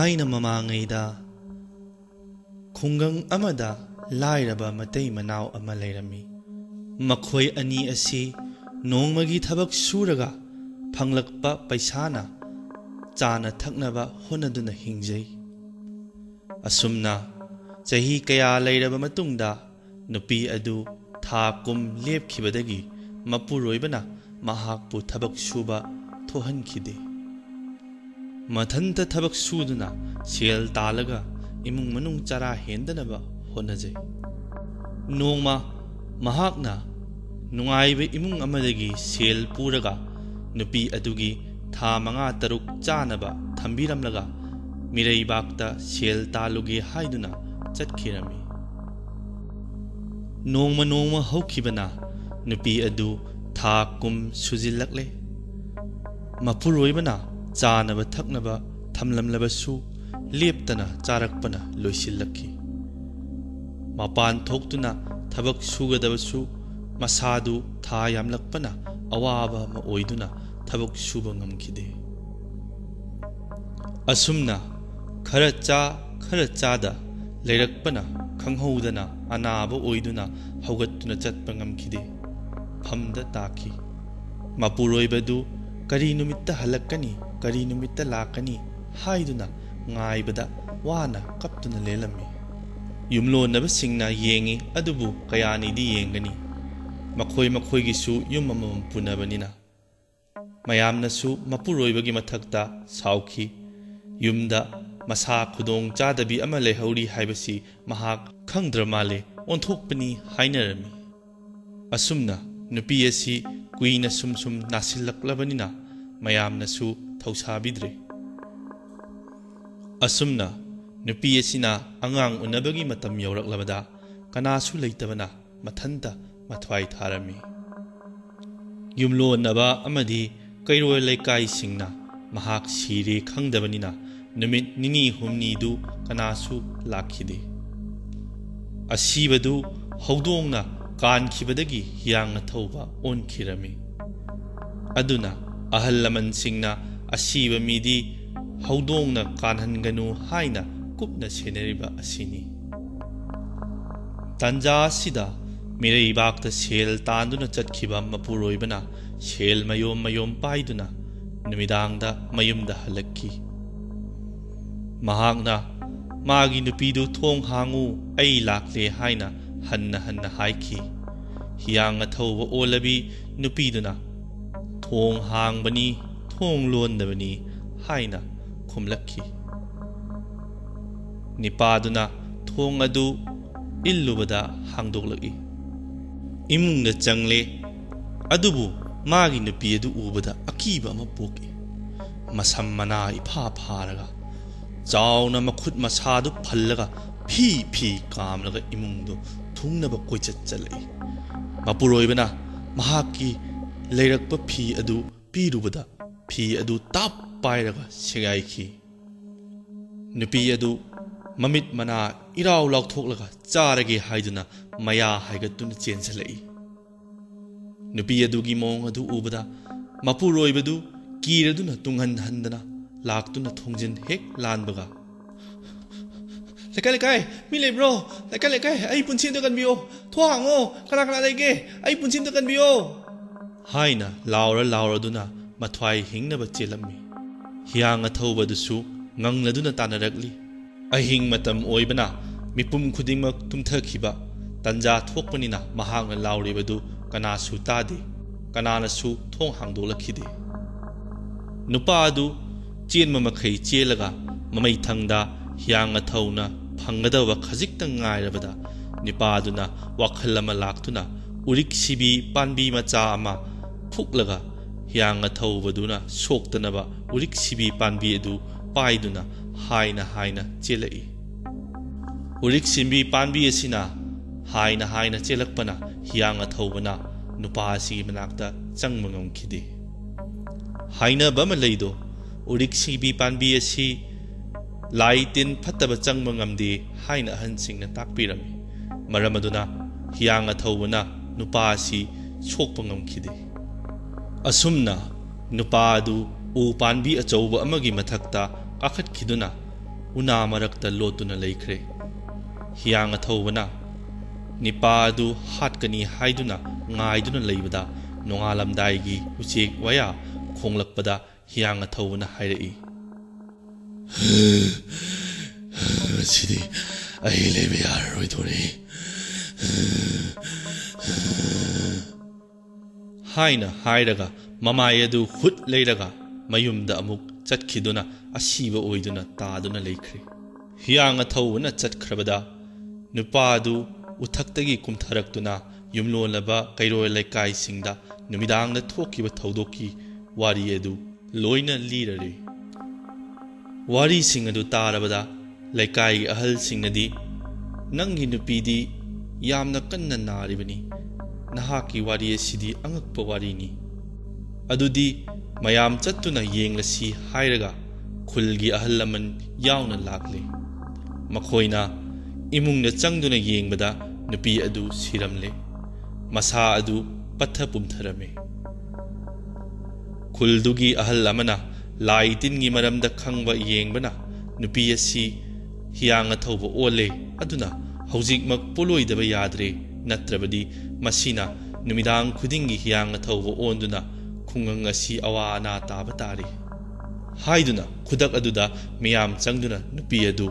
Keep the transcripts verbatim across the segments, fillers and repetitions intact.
ꯊꯥꯏꯅ ꯃꯃꯥꯡꯉꯩꯗ ꯈꯨꯡꯒꯪ ꯑꯃꯗ ꯂꯥꯏꯔꯕ ꯃꯇꯩ ꯃꯅꯥꯎ ꯑꯃ ꯂꯩꯔꯝꯃꯤ꯫ ꯃꯈꯣꯏ ꯑꯅꯤ ꯑꯁꯤ ꯅꯣꯡꯃꯒꯤ ꯊꯕꯛ ꯁꯨꯔꯒ ꯐꯪꯂꯛꯄ ꯄꯩꯁꯥꯅ ꯆꯥꯅ ꯊꯛꯅꯕ ꯍꯣꯠꯅꯗꯨꯅ ꯍꯤꯡꯖꯩ꯫ ꯑꯁꯨꯝꯅ ꯆꯍꯤ ꯀꯌꯥ ꯂꯩꯔꯕ ꯃꯇꯨꯡꯗ ꯅꯨꯄꯤ ꯑꯗꯨ ꯊꯥ ꯀꯨꯝ ꯂꯦꯞꯈꯤꯕꯗꯒꯤ ꯃꯄꯨꯔꯣꯏꯕꯅ ꯃꯍꯥꯛꯄꯨ ꯊꯕꯛ ꯁꯨꯕ ꯊꯣꯛꯍꯟꯈꯤꯗꯦ꯫ ꯃꯊꯟꯇ ꯊꯕꯛ ꯁꯨꯗꯨꯅ ꯁꯦꯜ ꯇꯥꯜꯂꯒ ꯏꯃꯨꯡ ꯃꯅꯨꯡ ꯆꯔꯥ ꯍꯦꯟꯗꯅꯕ ꯍꯣꯠꯅꯖꯩ꯫ ꯅꯣꯡꯃ ꯃꯍꯥꯛꯅ ꯅꯨꯡꯉꯥꯏꯕ ꯏꯃꯨꯡ ꯑꯃꯗꯒꯤ ꯁꯦꯜ ꯄꯨꯔꯒ ꯅꯨꯄꯤ ꯑꯗꯨꯒꯤ ꯊꯥ ꯃꯉꯥ ꯇꯔꯨꯛ ꯆꯥꯅꯕ ꯊꯝꯕꯤꯔꯝꯂꯒ ꯃꯤꯔꯩꯕꯥꯛꯇ ꯁꯦꯜ ꯇꯥꯜꯂꯨꯒꯦ ꯍꯥꯏꯗꯨꯅ ꯆꯠꯈꯤꯔꯝꯃꯤ꯫ ꯅꯣꯡꯃ ꯅꯣꯡꯃ ꯍꯧꯈꯤꯕꯅ ꯅꯨꯄꯤ ꯑꯗꯨ ꯊꯥ ꯀꯨꯝ ꯁꯨꯖꯤꯜꯂꯛꯂꯦ꯫ ꯃꯄꯨꯔꯣꯏꯕꯅ ꯆꯥꯅꯕ ꯊꯛꯅꯕ ꯊꯝꯂꯝꯂꯕꯁꯨ ꯂꯦꯞꯇꯅ ꯆꯥꯔꯛꯄꯅ ꯂꯣꯏꯁꯤꯜꯂꯛꯈꯤ꯫ ꯃꯄꯥꯟ ꯊꯣꯛꯇꯨꯅ ꯊꯕꯛ ꯁꯨꯒꯗꯕꯁꯨ ꯃꯁꯥꯗꯨ ꯊꯥ ꯌꯥꯝꯂꯛꯄꯅ ꯑꯋꯥꯕ ꯑꯃ ꯑꯣꯏꯗꯨꯅ ꯊꯕꯛ ꯁꯨꯕ ꯉꯝꯈꯤꯗꯦ꯫ ꯑꯁꯨꯝꯅ ꯈꯔ ꯆꯥ ꯈꯔ ꯆꯥꯗ ꯂꯩꯔꯛꯄꯅ ꯈꯪꯍꯧꯗꯅ ꯑꯅꯥꯕ ꯑꯣꯏꯗꯨꯅ ꯍꯧꯒꯠꯇꯨꯅ ꯆꯠꯄ ꯉꯝꯈꯤꯗꯦ꯫ ꯐꯝꯗ ꯇꯥꯈꯤ꯫ ꯃꯄꯨꯔꯣꯏꯕꯗꯨ ꯀꯔꯤ ꯅꯨꯃꯤꯠꯇ ꯍꯜꯂꯛꯀꯅꯤ, ꯀꯔꯤ ꯅꯨꯃꯤꯠꯇ ꯂꯥꯛꯀꯅꯤ ꯍꯥꯏꯗꯨꯅ ꯉꯥꯏꯕꯗ ꯋꯥꯅ ꯀꯞꯇꯨꯅ ꯂꯦꯜꯂꯝꯃꯤ꯫ ꯌꯨꯝꯂꯣꯟꯅꯕꯁꯤꯡꯅ ꯌꯦꯡꯉꯤ, ꯑꯗꯨꯕꯨ ꯀꯌꯥꯅꯤꯗꯤ ꯌꯦꯡꯒꯅꯤ? ꯃꯈꯣꯏ ꯃꯈꯣꯏꯒꯤꯁꯨ ꯌꯨꯝ ꯑꯃꯃꯝ ꯄꯨꯅꯕꯅꯤꯅ꯫ ꯃꯌꯥꯝꯅꯁꯨ ꯃꯄꯨꯔꯣꯏꯕꯒꯤ ꯃꯊꯛꯇ ꯁꯥꯎꯈꯤ꯫ ꯌꯨꯝꯗ ꯃꯁꯥ ꯈꯨꯗꯣꯡ ꯆꯥꯗꯕꯤ ꯑꯃ ꯂꯩꯍꯧꯔꯤ ꯍꯥꯏꯕꯁꯤ ꯃꯍꯥꯛ ꯈꯪꯗ꯭ꯔ ꯃꯥꯜꯂꯦ, ꯑꯣꯟꯊꯣꯛꯄꯅꯤ ꯍꯥꯏꯅꯔꯝꯃꯤ꯫ ꯑꯁꯨꯝꯅ ꯅꯨꯄꯤ ꯑꯁꯤ ꯀꯨꯏꯅ ꯁꯨꯝ ꯁꯨꯝ ꯅꯥꯁꯤꯜꯂꯛꯂꯕꯅꯤꯅ ꯃꯌꯥꯝꯅꯁꯨ ꯊꯧꯁꯥꯕꯤꯗ꯭ꯔꯦ꯫ ꯑꯁꯨꯝꯅ ꯅꯨꯄꯤ ꯑꯁꯤꯅ ꯑꯉꯥꯡ ꯎꯅꯕꯒꯤ ꯃꯇꯝ ꯌꯧꯔꯛꯂꯕꯗ ꯀꯅꯥꯁꯨ ꯂꯩꯇꯕꯅ ꯃꯊꯟꯇ ꯃꯊ꯭ꯋꯥꯏ ꯊꯥꯔꯝꯃꯤ꯫ ꯌꯨꯝꯂꯣꯟꯅꯕ ꯑꯃꯗꯤ ꯀꯩꯔꯣꯜ ꯂꯩꯀꯥꯏꯁꯤꯡꯅ ꯃꯍꯥꯛ ꯁꯤꯔꯦ ꯈꯪꯗꯕꯅꯤꯅ ꯅꯨꯃꯤꯠ ꯅꯤꯅꯤ ꯍꯨꯝꯅꯤꯗꯨ ꯀꯅꯥꯁꯨ ꯂꯥꯛꯈꯤꯗꯦ꯫ ꯑꯁꯤꯕꯗꯨ ꯍꯧꯗꯣꯡꯅ ꯀꯥꯟꯈꯤꯕꯗꯒꯤ ꯍꯤꯌꯥꯡꯅ ꯊꯧꯕ ꯑꯣꯟꯈꯤꯔꯝꯃꯤ꯫ ꯑꯗꯨꯅ ꯑꯍꯜ ꯂꯃꯟꯁꯤꯡꯅ ꯑꯁꯤꯕ ꯃꯤꯗꯤ ꯍꯧꯗꯣꯡꯅ ꯀꯥꯟꯍꯟꯒꯅꯨ ꯍꯥꯏꯅ ꯀꯨꯞꯅ ꯁꯦꯟꯅꯔꯤꯕ ꯑꯁꯤꯅꯤ꯫ ꯇꯥꯟꯖꯥ ꯑꯁꯤꯗ ꯃꯤꯔꯩꯕꯥꯛꯇ ꯁꯦꯜ ꯇꯥꯟꯗꯨꯅ ꯆꯠꯈꯤꯕ ꯃꯄꯨꯔꯣꯏꯕꯅ ꯁꯦꯜ ꯃꯌꯣꯝ ꯃꯌꯣꯝ ꯄꯥꯏꯗꯨꯅ ꯅꯨꯃꯤꯗꯥꯡꯗ ꯃꯌꯨꯝꯗ ꯍꯜꯂꯛꯈꯤ꯫ ꯃꯍꯥꯛꯅ ꯃꯥꯒꯤ ꯅꯨꯄꯤꯗꯨ "ꯊꯣꯡ ꯍꯥꯡꯉꯨ, ꯑꯩ ꯂꯥꯛꯂꯦ" ꯍꯥꯏꯅ ꯍꯟꯅ ꯍꯟꯅ ꯍꯥꯏꯈꯤ꯫ ꯍꯤꯌꯥꯡ ꯑꯊꯧꯕ ꯑꯣꯜꯂꯕꯤ ꯅꯨꯄꯤꯗꯨꯅ "ꯊꯣꯡ ꯍꯥꯡꯕꯅꯤ, ꯊꯣꯡ ꯂꯣꯟꯗꯕꯅꯤ" ꯍꯥꯏꯅ ꯈꯨꯝꯂꯛꯈꯤ꯫ ꯅꯤꯄꯥꯗꯨꯅ ꯊꯣꯡ ꯑꯗꯨ ꯏꯜꯂꯨꯕꯗ ꯍꯥꯡꯗꯣꯛꯂꯛꯏ꯫ ꯏꯃꯨꯡꯗ ꯆꯪꯂꯦ, ꯑꯗꯨꯕꯨ ꯃꯥꯒꯤ ꯅꯨꯄꯤ ꯑꯗꯨ ꯎꯕꯗ ꯑꯀꯤꯕ ꯑꯃ ꯄꯣꯛꯏ꯫ ꯃꯁꯝ ꯃꯅꯥ ꯏꯐꯥ ꯐꯥꯔꯒ, ꯆꯥꯎꯅ ꯃꯈꯨꯠ ꯃꯁꯥꯗꯨ ꯐꯜꯂꯒ, ꯐꯤ ꯐꯤ ꯀꯥꯝꯂꯒ ꯏꯃꯨꯡꯗꯨ ꯊꯨꯡꯅꯕ ꯀꯣꯏꯆꯠ ꯆꯠꯂꯛꯏ꯫ ꯃꯄꯨꯔꯣꯏꯕꯅ ꯃꯍꯥꯛꯀꯤ ꯂꯩꯔꯛꯄ ꯐꯤ ꯑꯗꯨ ꯄꯤꯔꯨꯕꯗ, ꯐꯤ ꯑꯗꯨ ꯇꯥꯞ ꯄꯥꯏꯔꯒ ꯁꯦꯒꯥꯏꯈꯤ꯫ ꯅꯨꯄꯤ ꯑꯗꯨ ꯃꯃꯤꯠ ꯃꯅꯥ ꯏꯔꯥꯎ ꯂꯥꯎꯊꯣꯛꯂꯒ ꯆꯥꯔꯒꯦ ꯍꯥꯏꯗꯨꯅ ꯃꯌꯥ ꯍꯥꯏꯒꯠꯇꯨꯅ ꯆꯦꯟꯁꯤꯜꯂꯛꯏ꯫ ꯅꯨꯄꯤ ꯑꯗꯨꯒꯤ ꯃꯑꯣꯡ ꯑꯗꯨ ꯎꯕꯗ ꯃꯄꯨꯔꯣꯏꯕꯗꯨ ꯀꯤꯔꯗꯨꯅ ꯇꯨꯡꯍꯟ ꯍꯟꯗꯅ ꯂꯥꯛꯇꯨꯅ ꯊꯣꯡꯖꯤꯟ ꯍꯦꯛ ꯂꯥꯟꯕꯒ, "ꯂꯩꯀꯥꯏ, ꯂꯩꯀꯥꯏ, ꯃꯤ ꯂꯩꯕ꯭ꯔꯣ? ꯂꯩꯀꯥꯏ, ꯂꯩꯀꯥꯏ, ꯑꯩ ꯄꯨꯟꯁꯤ ꯑꯝꯇ ꯀꯟꯕꯤꯌꯣ! ꯊꯣꯡ ꯍꯥꯡꯉꯣ! ꯀꯅꯥ ꯀꯅꯥ ꯂꯩꯒꯦ? ꯑꯩ ꯄꯨꯟꯁꯤ ꯑꯝꯇ ꯀꯟꯕꯤꯌꯣ!" ꯍꯥꯏꯅ ꯂꯥꯎꯔ ꯂꯥꯎꯔꯗꯨꯅ ꯃꯊ꯭ꯋꯥꯏ ꯍꯤꯡꯅꯕ ꯆꯦꯜꯂꯝꯃꯤ꯫ ꯍꯤꯌꯥꯡ ꯑꯊꯧꯕꯗꯨꯁꯨ ꯉꯪꯂꯗꯨꯅ ꯇꯥꯟꯅꯔꯛꯂꯤ꯫ ꯑꯍꯤꯡ ꯃꯇꯝ ꯑꯣꯏꯕꯅ ꯃꯤꯄꯨꯝ ꯈꯨꯗꯤꯡꯃꯛ ꯇꯨꯝꯊꯈꯤꯕ ꯇꯟꯖꯥ ꯊꯣꯛꯄꯅꯤꯅ ꯃꯍꯥꯛꯅ ꯂꯥꯎꯔꯤꯕꯗꯨ ꯀꯅꯥꯁꯨ ꯇꯥꯗꯦ, ꯀꯅꯥꯅꯁꯨ ꯊꯣꯡ ꯍꯥꯡꯗꯣꯛꯂꯛꯈꯤꯗꯦ꯫ ꯅꯨꯄꯥ ꯑꯗꯨ ꯆꯦꯟꯕ ꯃꯈꯩ ꯆꯦꯜꯂꯒ ꯃꯃꯩꯊꯪꯗ ꯍꯤꯌꯥꯡ ꯑꯊꯧꯅ ꯐꯪꯒꯗꯕ ꯈꯖꯤꯛꯇꯪ ꯉꯥꯏꯔꯕꯗ ꯅꯨꯄꯥ ꯑꯗꯨꯅ ꯋꯥꯈꯜ ꯑꯃ ꯂꯥꯛꯇꯨꯅ ꯎꯔꯤꯛ ꯁꯤꯕꯤ ꯄꯥꯟꯕꯤ ꯃꯆꯥ ꯑꯃ ꯐꯨꯛꯂꯒ ꯍꯤꯌꯥꯡ ꯑꯊꯧꯕꯗꯨꯅ ꯁꯣꯛꯇꯅꯕ ꯎꯔꯤꯛ ꯁꯤꯕꯤ ꯄꯥꯟꯕꯤ ꯑꯗꯨ ꯄꯥꯏꯗꯨꯅ ꯍꯥꯏꯅ ꯍꯥꯏꯅ ꯆꯦꯜꯂꯛꯏ꯫ ꯎꯔꯤꯛ ꯁꯤꯕꯤ ꯄꯥꯟꯕꯤ ꯑꯁꯤꯅ ꯍꯥꯏꯅ ꯍꯥꯏꯅ ꯆꯦꯜꯂꯛꯄꯅ ꯍꯤꯌꯥꯡ ꯑꯊꯧꯕꯅ ꯅꯨꯄꯥ ꯑꯁꯤꯒꯤ ꯃꯅꯥꯛꯇ ꯆꯪꯕ ꯉꯝꯈꯤꯗꯦ꯫ ꯍꯥꯏꯅꯕ ꯑꯃ ꯂꯩꯗꯣ, ꯎꯔꯤꯛ ꯁꯤꯕꯤ ꯄꯥꯟꯕꯤ ꯑꯁꯤ ꯂꯥꯏ ꯇꯤꯟ ꯐꯠꯇꯕ ꯆꯪꯕ ꯉꯝꯗꯦ ꯍꯥꯏꯅ ꯑꯍꯟꯁꯤꯡꯅ ꯇꯥꯛꯄꯤꯔꯝꯃꯤ꯫ ꯃꯔꯝ ꯑꯗꯨꯅ ꯍꯤꯌꯥꯡ ꯑꯊꯧꯕꯅ ꯅꯨꯄꯥ ꯑꯁꯤ ꯁꯣꯛꯄ ꯉꯝꯈꯤꯗꯦ꯫ ꯑꯁꯨꯝꯅ ꯅꯨꯄꯥ ꯑꯗꯨ ꯎ ꯄꯥꯟꯕꯤ ꯑꯆꯧꯕ ꯑꯃꯒꯤ ꯃꯊꯛꯇ ꯀꯥꯈꯠꯈꯤꯗꯨꯅ ꯎꯅꯥ ꯃꯔꯛꯇ ꯂꯣꯠꯇꯨꯅ ꯂꯩꯈ꯭ꯔꯦ꯫ ꯍꯤꯌꯥꯡ ꯑꯊꯧꯕꯅ ꯅꯤꯄꯥ ꯑꯗꯨ ꯍꯥꯠꯀꯅꯤ ꯍꯥꯏꯗꯨꯅ ꯉꯥꯏꯗꯨꯅ ꯂꯩꯕꯗ, ꯅꯣꯡꯉꯥꯜꯂꯝꯗꯥꯏꯒꯤ ꯎꯆꯦꯛ ꯋꯥꯌꯥ ꯈꯣꯡꯂꯛꯄꯗ ꯍꯤꯌꯥꯡ ꯑꯊꯧꯕꯅ ꯍꯥꯏꯔꯛꯏ, "ꯉꯁꯤꯗꯤ ꯑꯩ ꯂꯩꯕ ꯌꯥꯔꯔꯣꯏꯗꯣꯔꯦ" ꯍꯥꯏꯅ ꯍꯥꯏꯔꯒ ꯃꯃꯥꯏ ꯑꯗꯨ ꯍꯨꯠ ꯂꯩꯔꯒ ꯃꯌꯨꯝꯗ ꯑꯃꯨꯛ ꯆꯠꯈꯤꯗꯨꯅ ꯑꯁꯤꯕ ꯑꯣꯏꯗꯨꯅ ꯇꯥꯗꯨꯅ ꯂꯩꯈ꯭ꯔꯦ꯫ ꯍꯤꯌꯥꯡ ꯑꯊꯧꯕꯅ ꯆꯠꯈ꯭ꯔꯕꯗ ꯅꯨꯄꯥ ꯑꯗꯨ ꯎꯊꯛꯇꯒꯤ ꯀꯨꯝꯊꯔꯛꯇꯨꯅ ꯌꯨꯝꯂꯣꯟꯅꯕ ꯀꯩꯔꯣꯏ ꯂꯩꯀꯥꯏꯁꯤꯡꯗ ꯅꯨꯃꯤꯗꯥꯡꯗ ꯊꯣꯛꯈꯤꯕ ꯊꯧꯗꯣꯛꯀꯤ ꯋꯥꯔꯤ ꯑꯗꯨ ꯂꯣꯏꯅ ꯂꯤꯔꯔꯦ꯫ ꯋꯥꯔꯤꯁꯤꯡ ꯑꯗꯨ ꯇꯥꯔꯕꯗ ꯂꯩꯀꯥꯏꯒꯤ ꯑꯍꯜꯁꯤꯡꯅꯗꯤ, "ꯅꯪꯒꯤ ꯅꯨꯄꯤꯗꯤ ꯌꯥꯝꯅ ꯀꯟꯅ ꯅꯥꯔꯤꯕꯅꯤ꯫ ꯅꯍꯥꯛꯀꯤ ꯋꯥꯔꯤ ꯑꯁꯤꯗꯤ ꯑꯉꯛꯄ ꯋꯥꯔꯤꯅꯤ꯫ ꯑꯗꯨꯗꯤ ꯃꯌꯥꯝ ꯆꯠꯇꯨꯅ ꯌꯦꯡꯂꯁꯤ" ꯍꯥꯏꯔꯒ ꯈꯨꯜꯒꯤ ꯑꯍꯜ ꯂꯃꯟ ꯌꯥꯎꯅ ꯂꯥꯛꯂꯦ꯫ ꯃꯈꯣꯏꯅ ꯏꯃꯨꯡꯗ ꯆꯪꯗꯨꯅ ꯌꯦꯡꯕꯗ ꯅꯨꯄꯤ ꯑꯗꯨ ꯁꯤꯔꯝꯂꯦ꯫ ꯃꯁꯥ ꯑꯗꯨ ꯄꯠꯊ ꯄꯨꯝꯊꯔꯝꯃꯤ꯫ ꯈꯨꯜꯗꯨꯒꯤ ꯑꯍꯜ ꯑꯃꯅ ꯂꯥꯏ ꯇꯤꯟꯒꯤ ꯃꯔꯝꯗ ꯈꯪꯕ ꯌꯦꯡꯕꯅ ꯅꯨꯄꯤ ꯑꯁꯤ ꯍꯤꯌꯥꯡ ꯑꯊꯧꯕ ꯑꯣꯜꯂꯦ, ꯑꯗꯨꯅ ꯍꯧꯖꯤꯛꯃꯛ ꯄꯣꯂꯣꯏꯗꯕ ꯌꯥꯗ꯭ꯔꯦ, ꯅꯠꯇ꯭ꯔꯕꯗꯤ ꯃꯁꯤꯅ ꯅꯨꯃꯤꯗꯥꯡ ꯈꯨꯗꯤꯡꯒꯤ ꯍꯤꯌꯥꯡ ꯑꯊꯧꯕ ꯑꯣꯟꯗꯨꯅ ꯈꯨꯡꯒꯪ ꯑꯁꯤ ꯑꯋꯥ ꯑꯅꯥ ꯇꯥꯕ ꯇꯥꯔꯦ ꯍꯥꯏꯗꯨꯅ ꯈꯨꯗꯛ ꯑꯗꯨꯗ ꯃꯤꯌꯥꯝ ꯆꯪꯗꯨꯅ ꯅꯨꯄꯤ ꯑꯗꯨ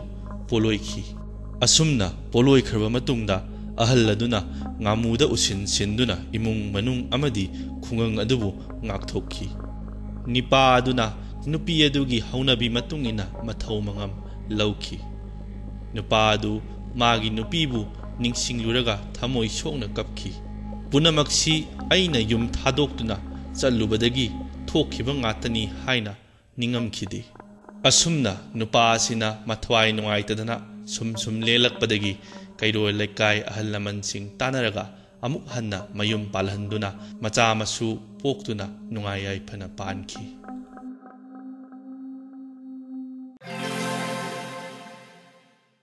ꯄꯣꯂꯣꯏꯈꯤ꯫ ꯑꯁꯨꯝꯅ ꯄꯣꯂꯣꯏꯈ꯭ꯔꯕ ꯃꯇꯨꯡꯗ ꯑꯍꯜ ꯑꯗꯨꯅ ꯉꯥꯃꯨꯗ ꯎꯁꯤꯟ ꯁꯤꯟꯗꯨꯅ ꯏꯃꯨꯡ ꯃꯅꯨꯡ ꯑꯃꯗꯤ ꯈꯨꯡꯒꯪ ꯑꯗꯨꯕꯨ ꯉꯥꯛꯊꯣꯛꯈꯤ꯫ ꯅꯤꯄꯥ ꯑꯗꯨꯅ ꯅꯨꯄꯤ ꯑꯗꯨꯒꯤ ꯍꯧꯅꯕꯤ ꯃꯇꯨꯡ ꯏꯟꯅ ꯃꯊꯧ ꯃꯉꯝ ꯂꯧꯈꯤ꯫ ꯅꯨꯄꯥ ꯑꯗꯨ ꯃꯥꯒꯤ ꯅꯨꯄꯤꯕꯨ ꯅꯤꯡꯁꯤꯡꯂꯨꯔꯒ ꯊꯃꯣꯏ ꯁꯣꯛꯅ ꯀꯞꯈꯤ꯫ "ꯄꯨꯝꯅꯃꯛꯁꯤ ꯑꯩꯅ ꯌꯨꯝ ꯊꯥꯗꯣꯛꯇꯨꯅ ꯆꯠꯂꯨꯕꯗꯒꯤ ꯊꯣꯛꯈꯤꯕ ꯉꯥꯛꯇꯅꯤ" ꯍꯥꯏꯅ ꯅꯤꯡꯉꯝꯈꯤꯗꯦ꯫ ꯑꯁꯨꯝꯅ ꯅꯨꯄꯥ ꯑꯁꯤꯅ ꯃꯊ꯭ꯋꯥꯏ ꯅꯨꯡꯉꯥꯏꯇꯗꯅ ꯁꯨꯝ ꯁꯨꯝ ꯂꯦꯜꯂꯛꯄꯗꯒꯤ ꯀꯩꯔꯣꯜ ꯂꯩꯀꯥꯏ ꯑꯍꯜ ꯂꯃꯟꯁꯤꯡ ꯇꯥꯟꯅꯔꯒ ꯑꯃꯨꯛ ꯍꯟꯅ ꯃꯌꯨꯝ ꯄꯥꯜꯍꯟꯗꯨꯅ ꯃꯆꯥ ꯃꯁꯨ ꯄꯣꯛꯇꯨꯅ ꯅꯨꯡꯉꯥꯏ ꯌꯥꯏꯐꯅ ꯄꯥꯟꯈꯤ꯫